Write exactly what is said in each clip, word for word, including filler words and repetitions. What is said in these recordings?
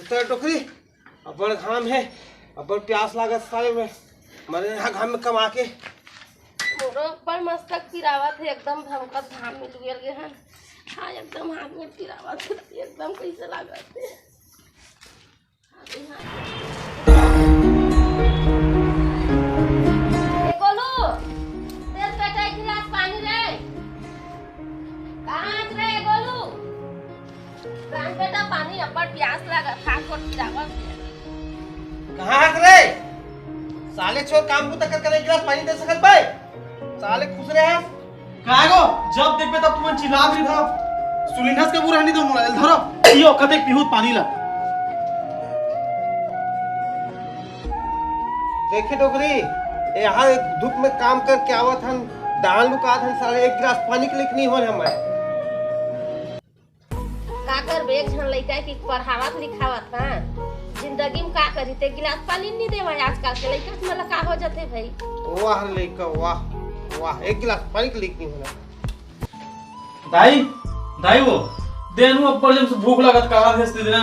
तो डोकरी, अब्बड़ घाम हे, अब्बड़ प्यास लागत साले में, मरे यहाँ घाम में कमा के। मोरो ऊपर मस्तक पिरावत हे, एकदम धमकत घाम में लुएल गे हन। हाँ, एकदम हाथ में पिरावत हे, एकदम कैसे लागत हे। ए गोलू, दे बेटा एक गिलास पानी रे। कहाँ हस रे गोलू? राम बेटा, पानी अब्बड़ प्यास लागत, हाथ गोड़ पिरावत हे। कहाँ हस रे? साले छोर काम बूता कर कर एक गिलास पानी दे सकत बे? साले खुश रहे हस? का गो, जब देखबे तब तुमन चिल्लात रहिथा। सुनिनस के बुरा नहीं तो मोला धरो। पियो कते पीहू पानी ला। देखे डोकरी, यहाँ धूप में काम करके आवत हन, दाल लुकात हन, साले एक गिलास पानी के लिए नहीं होन हमारे। का करबे, एक झन लइका के पढ़ावत लिखावत, हाँ, जिंदगी में का करी, ते गिलास पानी नहीं देवा। आजकल के लइका मन ला का हो जाथे भाई। वाह रे लइका, वाह, वाह, एक गिलास पानी के लिए नहीं होना। दाई, दाई वो, देनु अब्बड़ जम से भूख लागत, कहाँ भेज दे देना?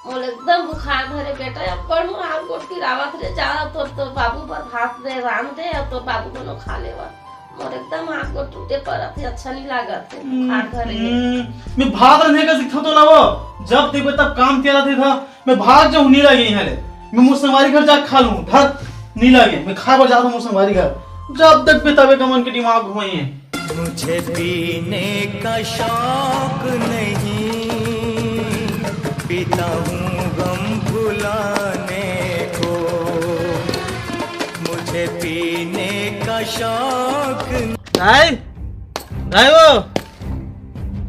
मोला एकदम बुखार धरे बेटा, अब्बड़ मोर हाथ गोड़ पिरावत रे, जा तोर, तोर बाबू बर भात दे, रांध दे, अउ तोर बाबू कोनो खा लेवा। मोर एकदम हाथ गोड़ टूटे परत हे, अच्छा नहीं लागत हे, बुखार धरे हे। हम्म, मैं भात रंधे का सीखा तो लावो, जब देखबे तब काम किया रहते था। मैं भाग जाऊँ, नहीं लगे यहाँ ले, मैं मोर संगवारी घर जा खा लूँ, धर, नहीं लगे, मैं खाए बर जात हूँ मोर संगवारी घर। जब देखबे तबे कमन के दिमाग घुमाई है। मुझे पीने का शौक नहीं, पीता हूँ गम भुलाने को। मुझे पीने का शौक। दाई, दाई वो,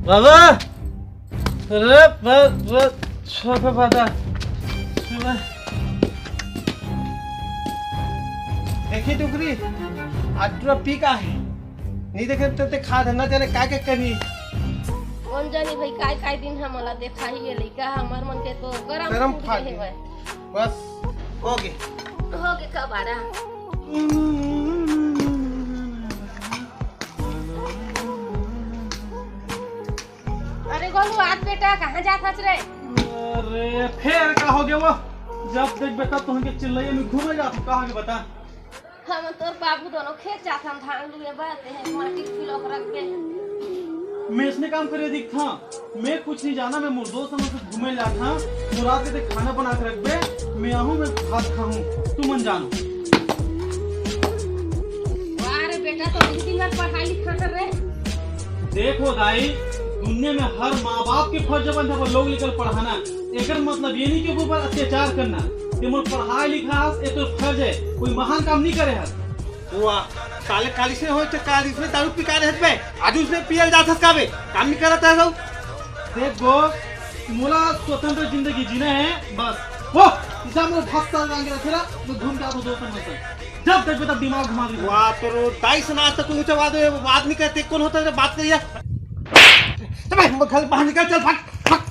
बाबा, अरे, बस, बस, छोटा बाबा, छोटा। देखी डुकरी, आज पूरा पी का है, नहीं देखे तो ते खा धरना जाने का के करी। कौन जानी भाई, काय काय दिन हमला देखा ही ये लइका, हमर मन के तो गरम गरम फूट फाट गए गए। भाई। बस, हो गए। हो गए कबाड़ा। अरे गोलू, आज बेटा कहाँ जात हस रे? अरे, फेर का हो गया वो? जब देख बेटा, तुमके चिल्लाइए, मैं घूमे जात हूँ, कहाँ के बता? हम तोर बाबू दोनों खेत जात हन धान लुए बर, ते हैं माटी के पिलो के रख दे। मैं इसने काम करे दिखता, मैं कुछ नहीं जाना, मैं मोर दोस्त मन से घूमे जात हूँ, मोर रात के ते खाना बना के रख दे, मैं आहूँ, मैं भात खाऊँ, तू मन जानो। वाह रे बेटा, तो दिन दिन भर पढ़ाई लिखा कर रे। देखो दाई, दुनिया में हर माँ बाप के फर्ज बनता है वो लोग लेकर पढ़ाना। एकर मतलब ये नहीं कि ओकर ऊपर अत्याचार करना। ते मोर पढ़ाई लिखा हस, ये तो फर्ज है, कोई महान काम नहीं करे हस। वाह, साले काली से होय तो काली से दारू पी का रहत बे? आज उसने पियल जात हस का बे? काम नहीं करत है सब। देख गो, मोला स्वतंत्र जिंदगी जीना है बस। वो इसा मोर भक्सा रंग रखेला, मैं घूम के आतो दोस्तन में से। जब देख तब दिमाग घुमा दे। वाह, तो दाई से ना आज तक कोई ऊंचा बात, बात नहीं करते, कौन होता है बात करिए? चल भाई, घर बाहर निकल, चल भाग, भाग।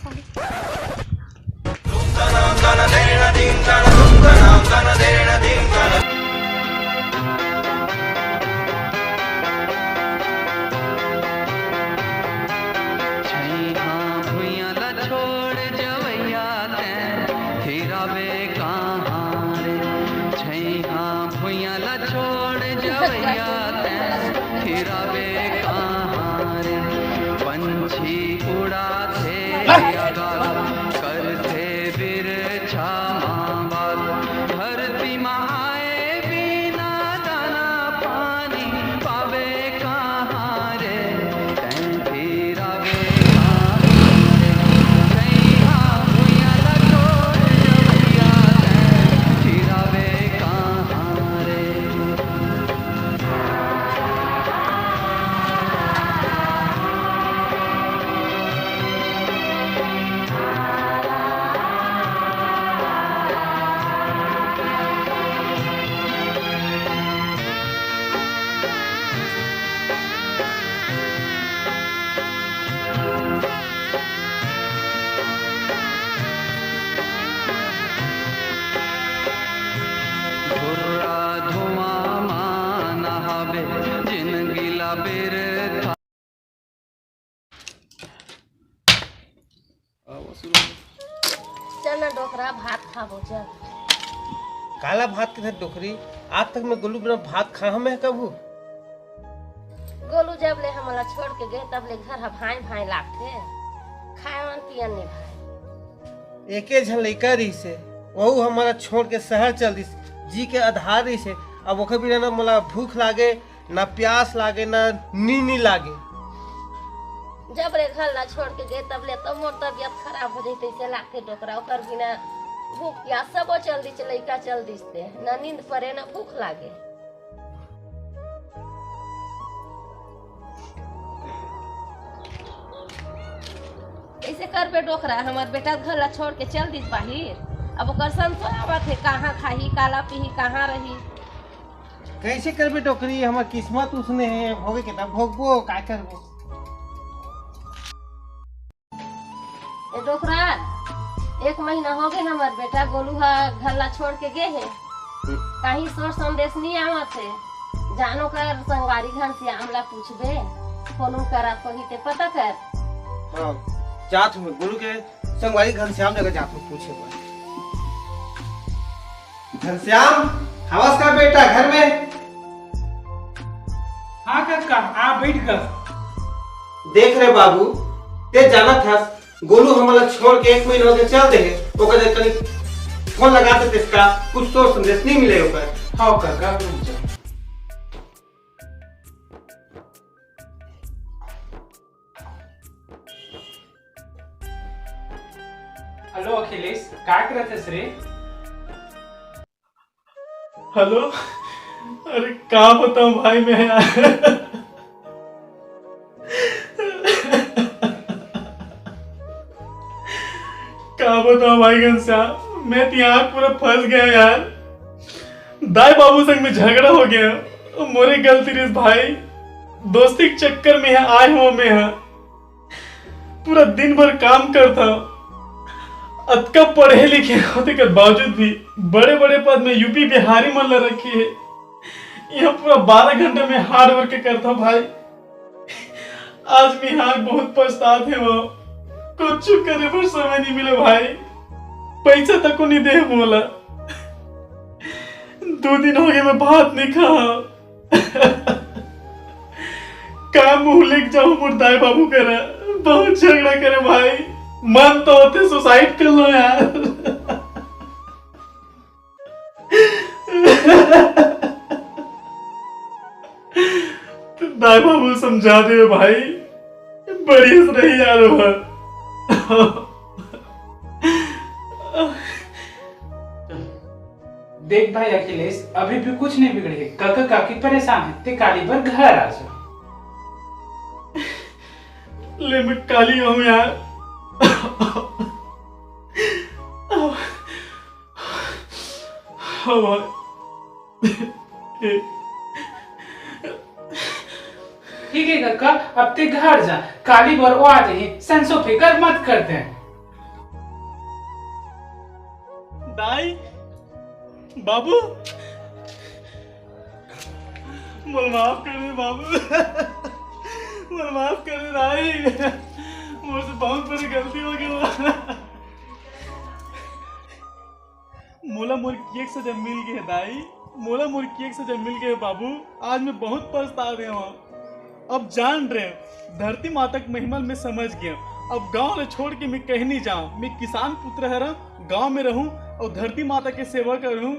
छैहा भुइयां ला छोड़ जवैया तैं, फिराबे कहाँ रे? छैहा भुइयां ला छोड़ जवैया तैं, फिराबे कहाँ रे? पंछी उड़ाथे आगा, करथे बिरछा माँ बात, धरती माँ तोरा भात खाबो, चल। काला भात के धर डोकरी, आज तक मैं गोलू बिना भात खा हमें कभू? गोलू जब ले हमला छोड़ के गए, तब ले घर ह भाई भाई लागथे, खाए मन पियन नहीं भाई। एके झन लइका रहिसे, वहू हमला छोड़ के शहर चल दिस, जी के आधार रहिसे। अब ओकर बिना ना मोला भूख लागे, ना प्यास लागे, ना नींद लागे। जब ले घर ला छोड़ के गए, तब ले तो मोर तबीयत खराब हो जाई, तैसे लागथे डोकरा। ओकर बिना भूख प्यास सबो चल दिस, लइका चल दिस ते, ना नींद परे, ना भूख लागे। ऐसे करबे डोकरा, हमार बेटा घर ला छोड़ के चल दिस बाहिर। अब ओकर संसो आवत हे, कहाँ खाही, काला पीही, कहाँ रही। कैसे करबे डोकरी, हमार किस्मत उसने है, भोगे के तब भोगबो, का करबो। ए डोकरा, एक महीना हो गए हमार बेटा गोलू हा घर ला छोड़ के गे हे। कहीं सोर संदेश नहीं आवत हे। जानो कर संगवारी घनश्याम ला पूछबे, फोन उन करत होही ते पता कर। हाँ, जात हूँ गोलू के संगवारी घनश्याम जगह जात हूँ पूछे बर। घनश्याम, हवस का बेटा घर में? हाँ काका, आ बैठ गा। देख रे बाबू, ते जानत हस, गोलू हमला छोड़ के एक महीना होके चल दे हे, ओकर जब कनी फोन लगा देते इसका, कुछ तो संदेश नहीं मिले ओकर। हाँ काका, रुक जा। हेलो अखिलेश, का करत हस रे? हेलो, अरे का बताऊं भाई मैं यार, का बताऊं भाई घनश्याम, मैं तो यहाँ पूरा फंस गया यार। दाई बाबू संग में झगड़ा हो गया, मोरे गलती रिस भाई, दोस्ती के चक्कर में है आए हो मैं है। पूरा दिन भर काम करता, अतका पढ़े लिखे होते के बावजूद भी बड़े बड़े पद में यूपी बिहारी मन ला रखी है। यहाँ पूरा बारह घंटा में हार्ड वर्क करता भाई। आज मैं यहाँ बहुत पछतात है वो, कुछ करे पर समय नहीं मिले भाई, पैसा तक को नहीं दे मोला। दो दिन हो गए मैं भात नहीं खा। का मुंह लेके जाऊं मोर दाई बाबू करा, बहुत झगड़ा करे भाई, मन तो होते सुसाइड कर लो यार। दाई बाबू समझा दे भाई, बढ़िया से रही यार वह। देख भाई अखिलेश, अभी भी कुछ नहीं बिगड़े हे। काका काकी परेशान हे, ते काली बर घर आ जा। ले मैं काली आऊं यार। हाँ भाई। ठीक है काका, अब ते घर जा, काली बर वो आ जाही, संसो फिकर मत करते हैं। दाई, बाबू, मोर माफ कर दे बाबू, मोर माफ कर दे दाई, मोर से बहुत बड़ी गलती हो गई। मोला मोर किए के सजा मिल गए हे दाई, मोला मोर किए के सजा मिल गए हे बाबू। आज मैं बहुत पछता रहे हूँ। अब जान रहे, धरती माता के महिमा मैं समझ गया। अब गांव ले छोड़ के मैं कहीं नहीं जाऊँ। मैं किसान पुत्र हरा, गांव में रहूं और धरती माता के सेवा करूं।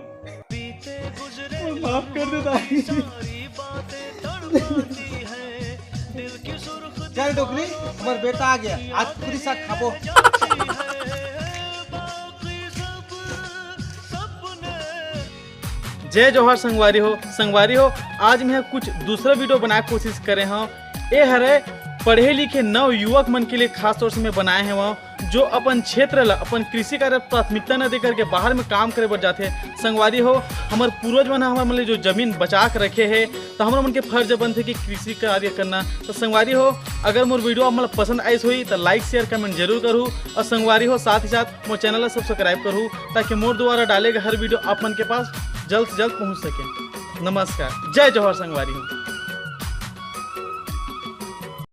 माफ कर दे दाई। चल डोकरी, हमार बेटा आ गया, आज पूरी साग खाबो। जय जोहार संगवारी हो। संगवारी हो, आज मैं कुछ दूसरा वीडियो बनाए के कोशिश करे हूँ। ए हरे पढ़े लिखे नव युवक मन के लिए खास तौर से मैं बनाए हवं, जो अपन क्षेत्र ला, अपन कृषि कार्य प्राथमिकता न दे करके बाहर में काम करे बर जाथे। संगवारी हो, हमर पूर्वज मन ह हमर मन ले जो जमीन बचा के रखे हे, तो हमर मन के फर्ज बनथे कि कृषि कार्य करना। तो संगवारी हो, अगर मोर वीडियो आप मन ला पसंद आइस होही, तो लाइक, शेयर, कमेंट जरूर करहू। और संगवारी हो, साथ ही साथ मोर चैनल ला सब्सक्राइब करहू, ताकि मोर द्वारा डाले गए हर वीडियो आप मन के पास जल्द से जल्द पहुंच सके। नमस्कार, जय जोहार संगवारी हो।